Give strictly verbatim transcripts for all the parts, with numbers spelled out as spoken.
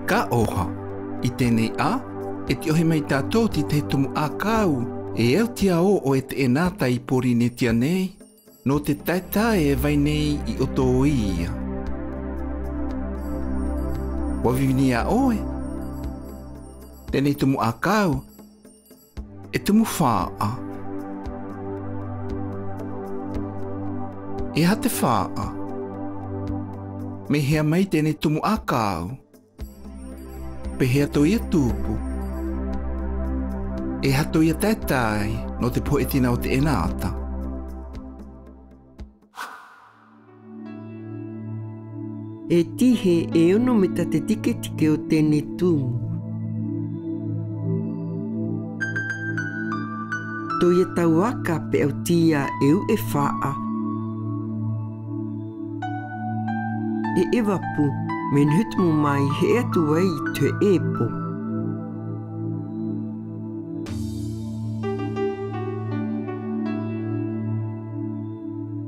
Ka ʻoha, i teie nei ʻā, e tiʻohi mai tātou i te tumu ʻākau, e au tia ʻoʻo e teie nei ʻātaʻa i Pōrīnetia nei, nō te taetae e vai nei i ʻō ʻoia. ʻUa vivini ā ʻoe? Teie nei tumu ʻākau, e tumu fāʻa. E aha te fāʻa? Mea hea mai teie nei tumu ʻākau? Pehea tō ia tupu? E aha tō ia taetae nō te pohe ʻē tina o teie nei ʻātaʻa? E tihe e ono mita te tiketike o teie nei tumu. Tō ia tau aka pe au tia e uʻe fāʻa. E ʻeva pū, mea nā hōʻē tumu mai, hē atu ai i te ʻēpo.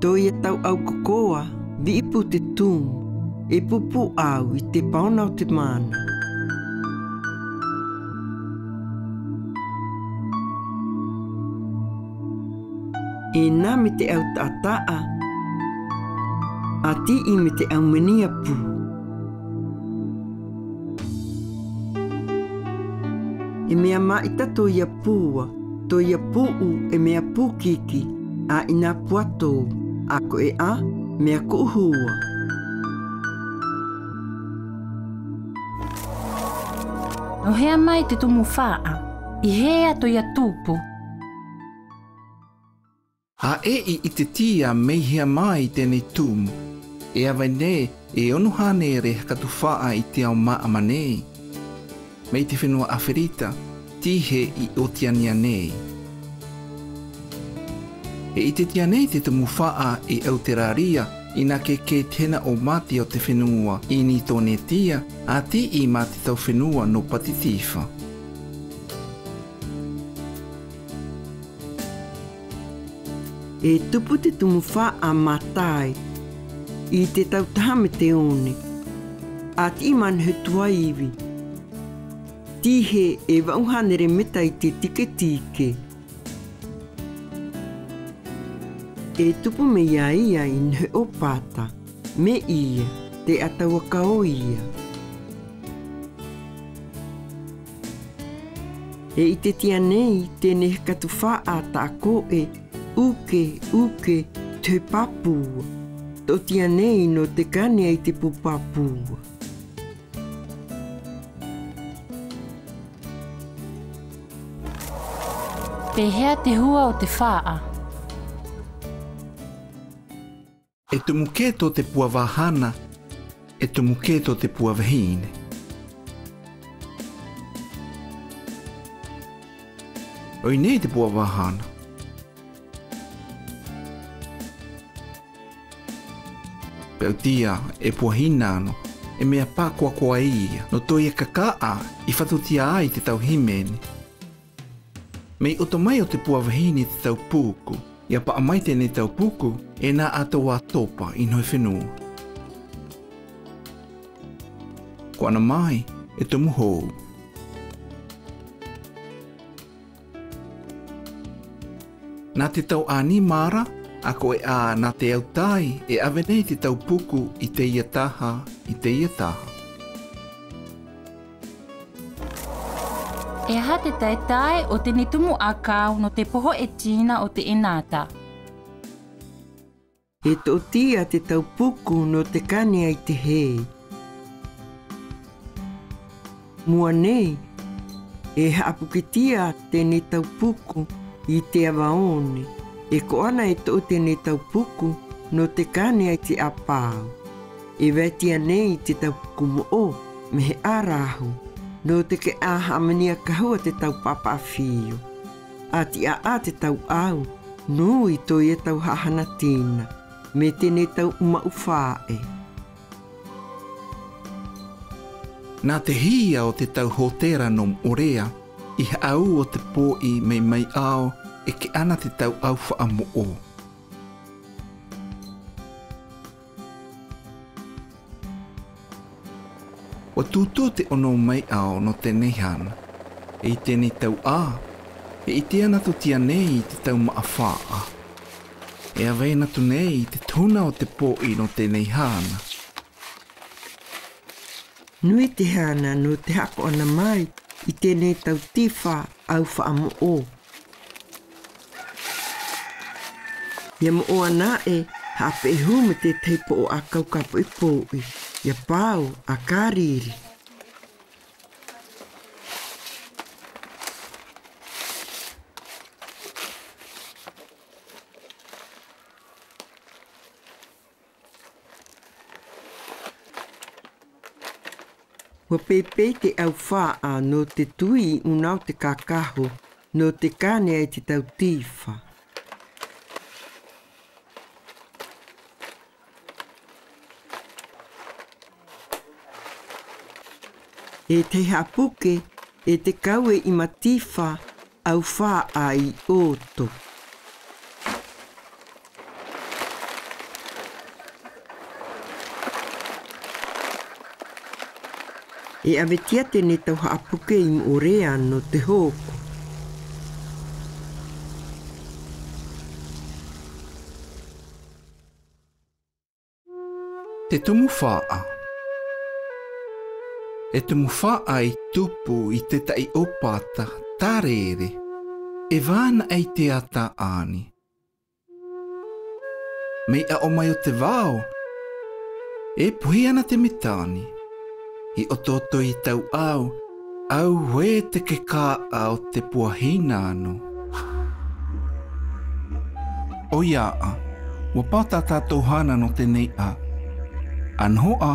Tō ia tau au kokoa, viʻi pū te tumu, e pūpū au i te paona o te mana. E nā me te au taʻataʻa, a tiʻi me te au menia pū. E mea māʻita tō ia pū, tō ia pūʻu e mea pūkiki, a ʻina puato, a ko e ʻā, mea kuʻuhua. Nō hea mai te tumu fāʻa, i hea tō ia tupu? ʻA e i, i te tia mea hea mai teie nei tumu, e ʻave nei e ono hānere hakatufaʻa i te ao māʻama nei. Mai te fenua ʻAferika, tihe i Oteania nei. E i te tia nei te tumu fāʻa i Auteraria, ʻina ke kē te hena o māti o te fenua i Nitonetia, a tiʻi mā te tau fenua nō Pātitifā. E tupu te tumu fāʻa mātaʻi i te tau taha mā te ono, a tiʻi mā nā hōʻē tuaivi. Tihe e vaʻu hānere mita i te tiketike. E tupu mai ia i nā hōʻē pāta, mai ia, te ʻatauaka ʻoia. E i te tia nei, teie nei hakatufaʻa taʻa koʻe, uke, uke, te pāpū. Tō tia nei nō te kani ai te pū pāpū. Pehea te hua o te fāʻa? E tumu kē tō te pua vahana, e tumu kē tō te pua vahine. ʻOia nei te pua vahana. Peu tia, e pua hinaʻaro, e mea pākoakoa ia, nō tō ia kakaʻa, i fatutia ai te tau hīmene. Mea ʻoto mai ʻo te pua vahine te tau puku, ʻia paʻa mai teie nei tau puku, e nā ʻatoʻa topa i nā hōʻē fenua. Ko ʻana mai, e tumu hou. Nā te tau ʻanimara, a ko e ʻā nā te au tai, e ʻave nei te tau puku i teie taha, i teie taha. E aha te taetae o teie nei tumu ʻākau nō te poho ʻē tina o te ʻenata? E toʻotia te tau puku nō te kani ai te hē. Mua nei, e haʻapuketia teie nei tau puku i te ava one. E koʻana e toʻo teie nei tau puku nō te kani ai te ʻāpau. E vaetia nei te tau puku moʻo, mai he ʻarahu, nō te kē ʻa haʻamania kahua te tau pāpaʻa fio. ʻA tiʻaʻa te tau au, nui tō ia tau haʻahana tina, mai teie nei tau ʻumaʻu faʻe. Nā te hia o te tau hōtēra nō Moʻorea, i haʻaū ʻo te poʻi mai Maiʻao, e kē ʻana te tau au faʻamoʻo. ʻO tūtū te ʻono mai ʻao nō teie nei hana. E i teie nei tau ʻā, e ʻite ana atu tia nei i te tau maʻa fāʻa. E ʻave ana atu nei i te tuhuna o te pōʻī nō teie nei hana. Nui te hana nō te haʻapaʻo ʻana mai i teie nei tau tīfa ʻaufaʻa moʻo. ʻIa moʻo ana aʻe, haʻapeʻe hou mai te tahi poʻo ʻākau ka poʻipoʻi, ʻia pau, ʻa kariri. ʻUa peipei te ʻaufāʻa nō te tui i ʻuna o te kākaho, nō te kāne ai te tau tīfa. E te haʻapuke, e te kaue i matīfa, ʻaufāʻa i ʻoto. E ʻavetia teie nei tau haʻapuke i moʻorea nō te hoko. Te tumu fāʻa. E tumu fāʻa i tupu i te taʻi ʻōpata, tārere, e vānaʻa i te ata ani. Mea ʻaʻo mai o te vao, e puhi ana te mita ani. I ʻotoʻoto i tau ʻau, auē te kekāʻa o te puahina anō. ʻOia ā, ʻua pau tā tātou hana nō teie nei ʻā. ʻA noho ā,